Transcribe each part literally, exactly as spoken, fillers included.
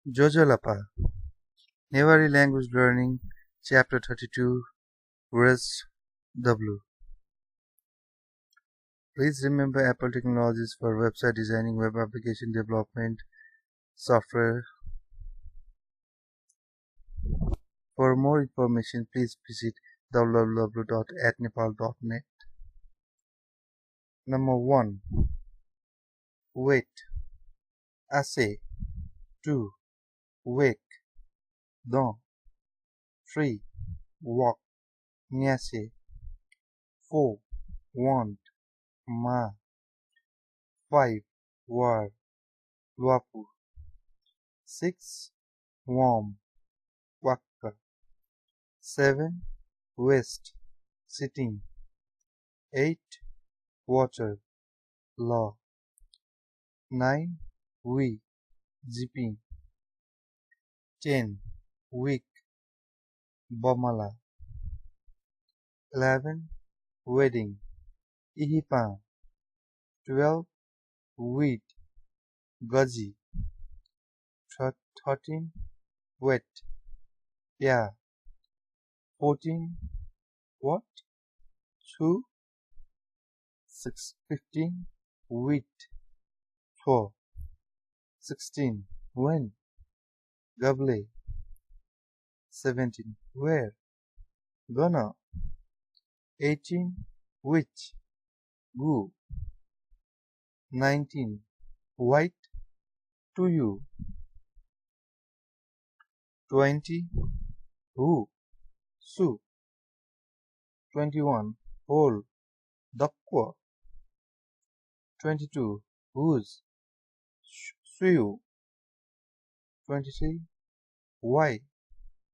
ज्वजलपा। Newari Language Learning, Chapter thirty-two, Verse W. Please remember Apple Technologies for website designing, web application development, software. For more information, please visit w w w dot at nepal dot net. Number one, wait, assez. Two, wake, dent. Three, walk, न्यासे. Four, want, माः. Five, war, ल्वापु. Six, warm, वाक्क. Seven, waist, sitting. Eight, water, लः. Nine, we, जिपिं. Ten, week, बमला. Eleven, wedding, इहिपां. Twelve, weed, गजि. Thir-, thirteen, wet, प्याः. Fourteen, what, छु. Six, fifteen, wheat, थ्व. Sixteen, when, गबलय्. Seventeen, where, gun. Eighteen, which, गु. Nineteen, white, तुयु. Twenty, who, सु. Twenty-one, whole, दक्व. Twenty-two, whose, सु-, सुयु. Twenty-three, why,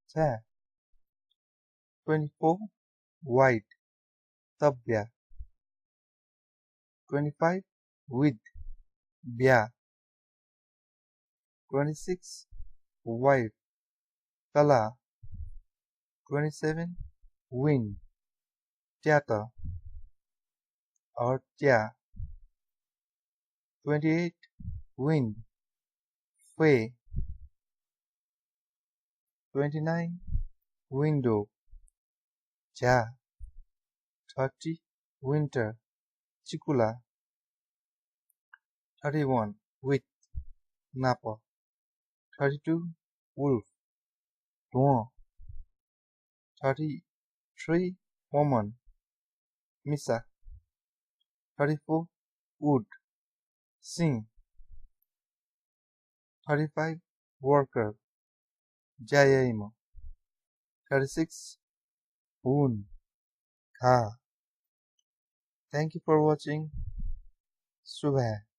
छाय्. Twenty-four, white, तब्या. Twenty-five, with, ब्या. Twenty-six, wife, कलाः. Twenty-seven, wind, त्यात, or त्याः. Twenty-eight, wind, ख्वय्. Twenty-nine, window, झ्याः. Thirty, winter, चिकुला. Thirty-one, with, नाप. Thirty-two, wolf, ध्वं. Thirty-three, woman, मिसा. Thirty-four, wood, सिं. Thirty-five, worker, ज्या याइम्ह. Thirty-six, wound, घाः. Thank you for watching. सुभाय्।